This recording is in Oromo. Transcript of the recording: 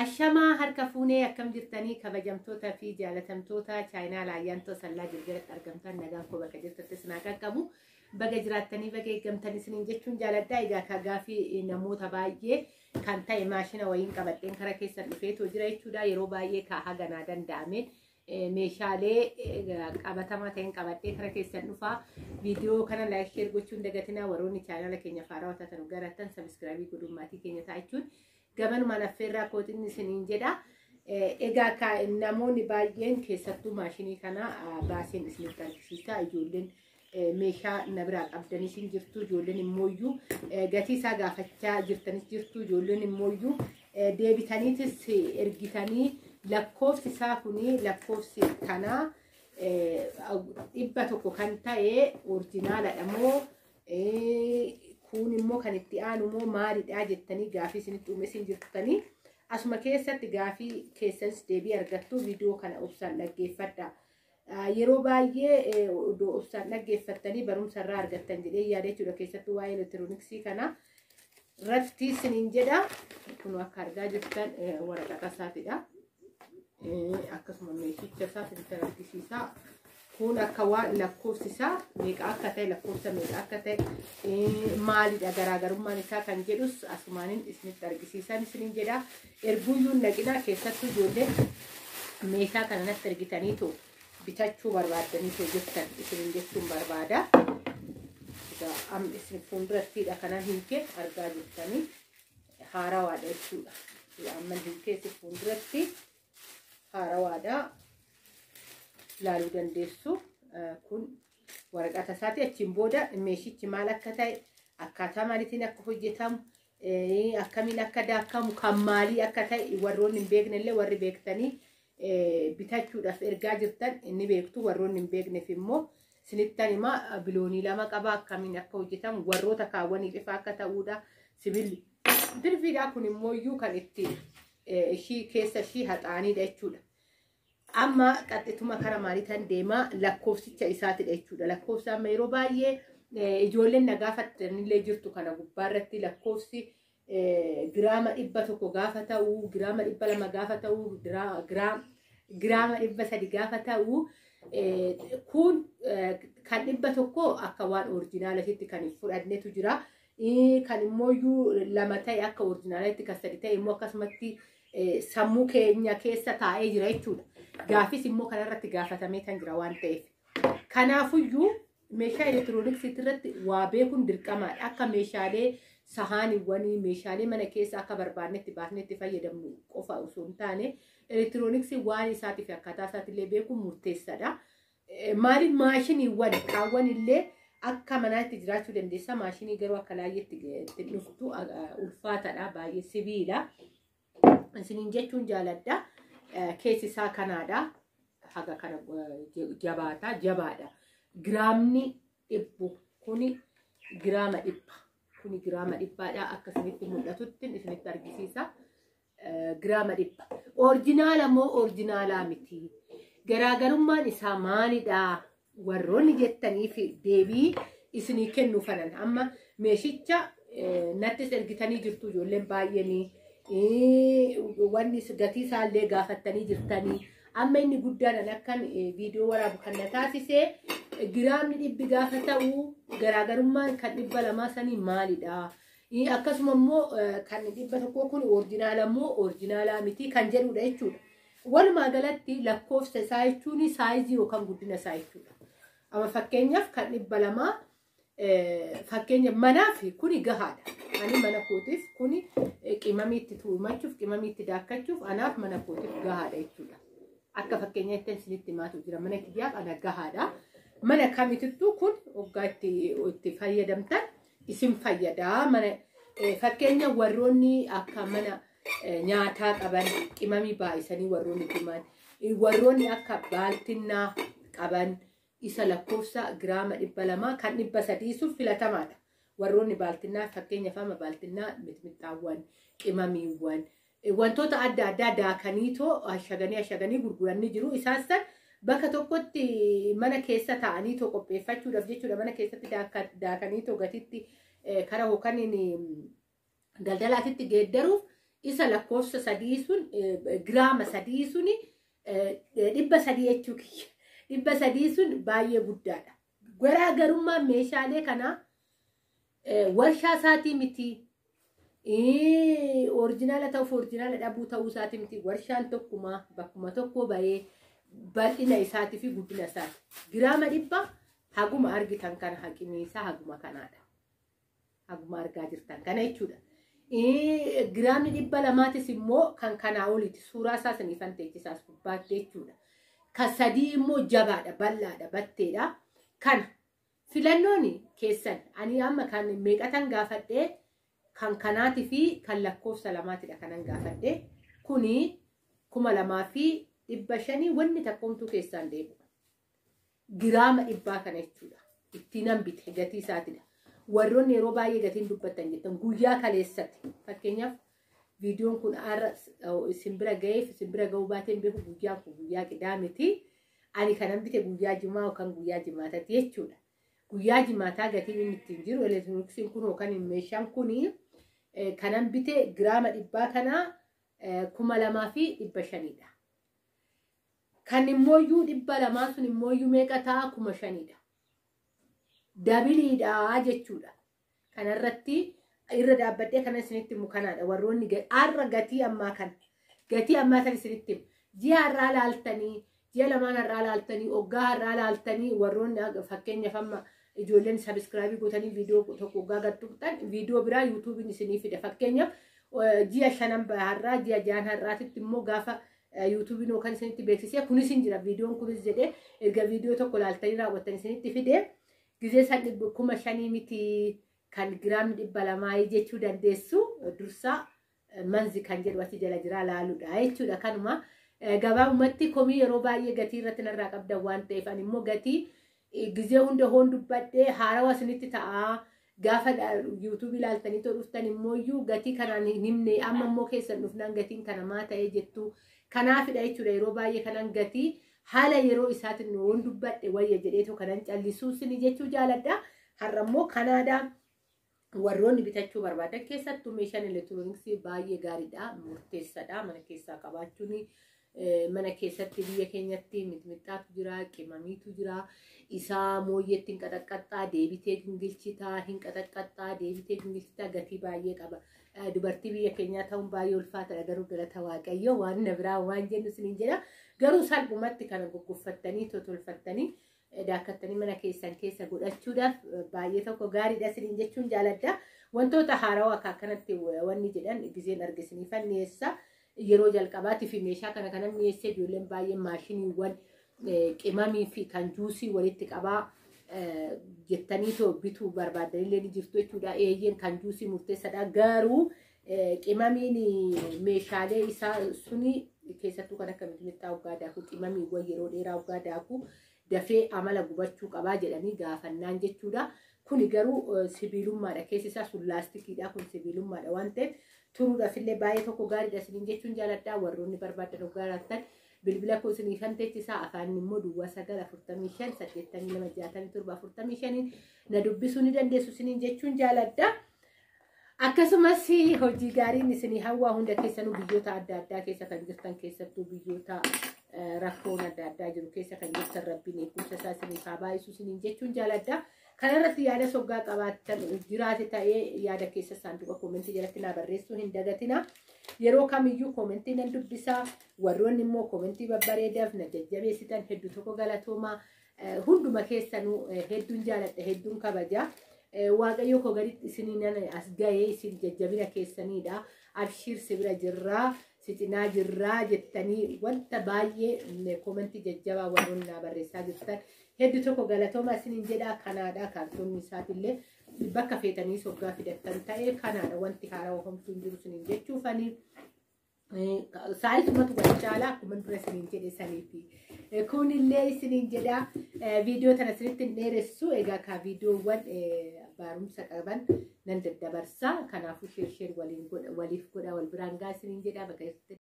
Ashamaa harka fuunee akkam jirtanii kabajamtoota fi jaalatamtoota chaayinaa laayyaantoo sallaa jirjiratti argamtan nagaan koo bakka jirtatti isin qaqqabu. Baga jiraattanii baga eeggamtan isiniin jechuun jaaladhaa. Egaa ka gaafii namoota baay'ee kan ta'e maashina wayiin qabadheen kara keessan dhufeetoo jira jechuudha. Yeroo baay'ee ka haganaa danda'ame meeshaalee qabatamaa ta'een qabadhee kara keessan dhufaa. Viidiyoo kana like share gochuun dagatinaa warroonni chaayinaala keenya faaraa taatan garattan subscribe godhuun maatii keenya ta'a jechuun gamanumaan affeerraa kootiin isiniin jedha. Egaa ka namoonni baay'een keessattuu maashinii kana baaseen isinitti argisiisa. Ijoolleen meeshaa na biraa qabdanis hin jirtu. Ijoolleen immooyyuu gatii isaa gaafachaa jirtanis jirtu. Ijoolleen immooyyuu deebitaniitis ergitanii lakkoofsi isaa kuni lakkoofsi kanaa 100 kan ta'e orjinaaladha moo kun immoo kan itti aanu moo maalidha jettanii gaafii isinitti uume isin jirtanii asuma keessatti gaafii keessanis deebii argattu. Viidiyoo kana obsaan dhaggeeffadha. Yeroo baay'ee obsaan dhaggeeffattanii barumsa irraa argattan jedhee yaada jechuudha. Keessattuu waa'ee elektirooniksii kana irratti isiniin jedha. Kun akka argaa jirtan waraqaa isaatidha. Akkasuma meeshicha isaa isinitti argisiisa. Kun akka waan lakkoofsi isaa meeqa akka ta'e lakkoofsa meeqa akka ta'e maalidha garaagarummaan isaa kan jedhus asumaanin isinitti argisiisan isiniin jedha. Erguuyyuu naqinaa keessattuu ijoolleen meeshaa kana natti ergitaniitu bitachuu barbaaddaniitu jirtan isiniin jechuun barbaada. Amma isin fuuldurattiidha kanan hiikee argaa jirtanii haarawaadha jechuudha. Amma hiikee isin fuulduratti haarawaadha. Ilaaluu dandeessu. Kun waraqata isaati. Achiin booda meeshichi maal akka ta'e, akkaataa maaliitiin akka hojjetamu, akkamiin akka daakamu, kan maalii akka ta'e warroonni hin beekne illee warri beektanii bitachuudhaaf ergaa jirtan inni beektu. Warroonni hin beekneef immoo sinittan himaa. Biloonii lama qaba. Akkamiin akka hojjetamu warroota kaawwaniif ifa akka ta'uudha. Sibiilli dirfiidha. Kun immoo iyyuu kan itti ishii keessa ishii haxaanidha jechuudha. Amma qaxxituma kara maaliitan deemaa lakkoofsicha isaatidha jechuudha. Lakkoofsa amma yeroo baay'ee ijoolleen na gaafattanillee jirtu kana gubbaarratti lakkoofsi giraama 100 gaafa ta'u, giraama 200 gaafa ta'u, giraama 300 gaafa ta'u, kun kan 100 akka waan orijinaalatitti kan hin fudhannetu jira. Kan immoo lama ta'e akka orijinaalatti, kan sadi ta'e immoo akkasumatti sammuu keenya keessa taa'ee jira jechuudha. Gaafis immoo kanarratti gaafatamee kan jira waan ta'eef. Kanaafuyyuu meeshaa elektirooniksii irratti waa beekuun dirqamaadha. Akka meeshaalee sahaaniiwwanii meeshaalee mana keessa akka barbaannetti baasnetti fayyadamnu qofa osoo hin taane elektirooniksii waan isaatii fi akkaataa isaatiillee beekuun murteessaadha. Maaliif maashiniiwwan kaawwan illee akka manaatti jiraachuu dandeessa. Maashinii garuu akka laayyeetti dhuftu ulfaataadha, baay'ee sibiila. Isiniin jechuun jaaladha. Keessi isaa kanaadha. Haga kana jabaata, jabaadha. Giraamni 100 kuni giraama 100. Kuni giraama 100dha. Akka isinitti mul'atutti isinitti argisiisa. Giraama 100. Orijinaala moo orijinaalaa miti? Garaagarummaan isaa maalidha? Warroonni jettanii fi deebii isinii kennuu fanan. Amma meeshicha nattis ergitanii jirtu ijoolleen baay'eenii. Wanni gatii isaallee gaafattanii jirtanii. Amma inni guddaan akkan viidiyoo waraabu kan na taasise giraamni 100 gaafa ta'u garaagarummaan kan 200 sanii maalidha? Akkasuma immoo kan 100 kun orijinaala moo orijinaalaa miti kan jedhudha jechuudha. Walumaa galatti lakkoofsa isaa jechuun saayizii yookaan guddina isaa jechuudha. Amma fakkeenyaaf kan 200 fakkeenya manaaf kuni gahaadha. Ani mana kootiif kuni qimamii itti tuumachuuf, qimamii itti daakkachuuf anaaf mana kootiif gahaadha jechuudha. Akka fakkeenyaatti isinitti himaatu jira. Mana kiyyaaf ana gahaadha. Mana kamitittuu kun waggaa itti fayyadamtan isin fayyadaa. Mana fakkeenya warroonni akka mana nyaataa qaban qimamii baay'isanii warroonni tuman, warroonni akka baaltinnaa qaban isa lakkoofsa giraama 200 kan 300 sun filatamaadha. Warroonni baaltinnaa fakkeenyaaf amma baaltinnaa mixmixaawwan, qimamiiwwan, wantoota adda addaa daakaniitoo ashaganii ashaganii gurguranii jiru. Isaan san bakka tokkotti mana keessa taa'aniitoo qopheeffachuudhaaf jechuudha. Mana keessatti daakaniitoo gatitti karaa yookaan daldalaatitti geeddaruuf Isa lakkoofsa 3 sun giraama 3 sun 300 jechuu kiyya. 300 sun baay'ee guddaadha. Garaagarummaan meeshaalee kanaa warshaa isaatii miti. Orijinaala ta'uuf orijinaala dhabuu ta'uu isaatii miti. Warshaan tokkuma bakkuma tokko bahee bal'ina isaatii fi guddina isaati. Giraama 100 haguma argitan kana haqni isaa haguma kanaadha. Haguma argaa jirtan kana jechuudha. Giraamni 200 immoo kan kanaa oliiti. Suuraa isaa saniifan teechisaas gubbaatti jechuudha. Kan 3 immoo jabaadha, bal'aadha, batteedha. Kana filannoon keessan ani amma kan meeqatan gaafadhee kan kanaatii fi kan lakkoofsa 2tiidha kanan gaafadhee kuni 2500 wanni takkoomtuu keessaan deebi'u. Giraama 100 kana jechuudha. Ittiin nan bite gatii isaatiidha. Warroonni yeroo baay'ee gatiin dubbattan jettan guyyaa kaleessatti fakkeenyaaf viidiyoon kun har'a isin bira ga'eef isin bira ga'uu baateen beeku guyyaan kun guyyaa qidaamiti. Ani kanan bite guyyaa jimaa yookaan guyyaa jimaatatti jechuudha. Guyyaa jimaataa gatiin inni ittiin jiru elektirooniksiin kun yookaan meeshaan kun kanan bite giraama 100 kanaa 2500dha. Kan immooyyuu 200 sun immooyyuu meeqa ta'a 5000dha. Dabiliidha jechuudha. Kanarratti irra dhaabbadhee kana isinitti himu kanaadha. Warroonni har'a gatii ammaa kana. Gatii ammaa kana isinitti himu. Ji'a har'aa laaltanii, ji'a lamaan har'aa laaltanii, hoggaa har'aa laaltanii warroonni fakkeenyaaf amma ijoolleen sabiskiraabii gootanii viidiyoo tokko hoggaa gad tuqxan viidiyoo biraa yuutuubiin isinii fida. Fakkeenyaaf ji'a 5 har'aa, ji'a 6 har'aatitti immoo gaafa yuutuubiin yookaan isinitti beeksisee kunis hin jira viidiyoon kunis jedhee erga viidiyoo tokko laaltanii raawwattan isinitti fide gizee san 5000 miti kan giraamni 200 jechuu dandeessu dursaa manzi kan jedhu achi jala jira laaluudha jechuudha. Kanuma gabaabumatti komii yeroo baay'ee gatii irratti narraa qabdan waan ta'eef ani immoo gatii gizee hunda hoon dubbadhee haarawaa isinitti ta'a. Gaafa yuutuubii ilaaltanii too dhuftan immooyyuu gatii kanaan hin himne amma immoo keessan dhufnaan gatiin kana maa ta'ee jettu kanaafidha jechuudha. Yeroo baay'ee kanan gatii haala yeroo isaatiin hoon dubbadhe wayya jedheetoo kanan callisuu isin jechuu jaaladha. Har'a immoo kanaadha. Warroonni bitachuu barbaadan keessattuu meeshaan elektirooniksii baay'ee gaariidha, murteessaadha. Mana keessaa qabaachuun mana keessatti biyya keenyatti mixmixaatu jira, qimamiitu jira. Isaa mooyyeetti hin qaxaqqaxxaa, deebitee gingilchitaa, hin qaxaqqaxxaa, deebitee gingilchitaa gatii baay'ee qaba. Dubartii biyya keenyaa ta'uun baay'ee ulfaataadha garuu galata Waaqayyoo waan na biraa waan jennu isiniin jedha. Garuu salphumatti kana goggoffattanii totolfattanii daakkattanii mana keessan keessa godhachuudhaaf baay'ee tokko gaariidha isiniin jechuun jaaladha. Wantoota haarawaa akka akkanatti wanni jedhan gizeen argisiniifan dhiyeessa. Yeroo jalqabaatii fi meeshaa kana kanan dhiyeessee ijoolleen baay'een maashiniiwwan qimamii fi kan juusii walitti qabaa jettanii too bituu barbaadanillee ni jirtu jechuudha. Eeyyeen kan juusii murteessaadha. Garuu qimamiin meeshaalee isaa suni keessattuu kan akka mixmixaa hoggaa daakuu qimamiiwwan yeroo dheeraa hoggaa daakuu dafee amala gubachuu qabaa jedhanii gaafannaan jechuudha. Kuni garuu sibiilummaadha. Keessi isaa sun laastikiidha. Kun sibiilummaadha waan ta'eef turuudhaaf illee baay'ee tokko gaariidha isiniin jechuun jaaladha. Warroonni barbaadan hoggaa laattan bilbila koo isinii kan teechisaa afaan immoo duwwaa 9 45 82 67 45 na dubbisuu ni dandeessu isiniin jechuun jaaladha. Akkasumas hojii gaariin isinii hawwaa hunda keessanuu biyyoota adda addaa keessa kan jirtan keessattuu biyyoota rakkoon adda addaa jiru keessa kan jirtan rabbiin eegumsa isaa isiniif haa baay'isu isiniin jechuun jaaladha. Kanarratti yaada soggaa qabaattan jiraate ta'ee yaada keessa saanduqa koomentii jalatti naa barreessuu hin dagatina. Yeroo kamiyyuu koomentii nan dubbisaa. Warroonni immoo koomentii babbareedaaf na jajjabeessitan hedduu tokko galatoomaa. Hunduma keessanuu hedduun jaaladha hedduun kabaja. Waaqayyo koo gaditti isinii nan as ga'ee isin jajjabina keessaniidha. Abshiir si bira jirraa, si cinaa jirraa jettanii wanta baay'ee koomentii jajjabaa warroonni naa barreessaa jirtan hedduu tokko galatooma isiniin jedhaa. Kanaadha kaartoonni isaatillee bakka feetanii soggaa fidattan ta'ee kanaadha wanti haarawaa homtuu hin jiru isiniin jechuufanii. Saayisumatu wal caalaa akkuma dura isiniin jedhe saniifi. Kunillee isiniin jedha viidiyoo tana isinitti hin dheeressu. Egaa ka viidiyoowwan barumsa qaban nan daddabarsa. Kanaafuu sheer waliif godha wal biraan gaa isiniin jedha bakka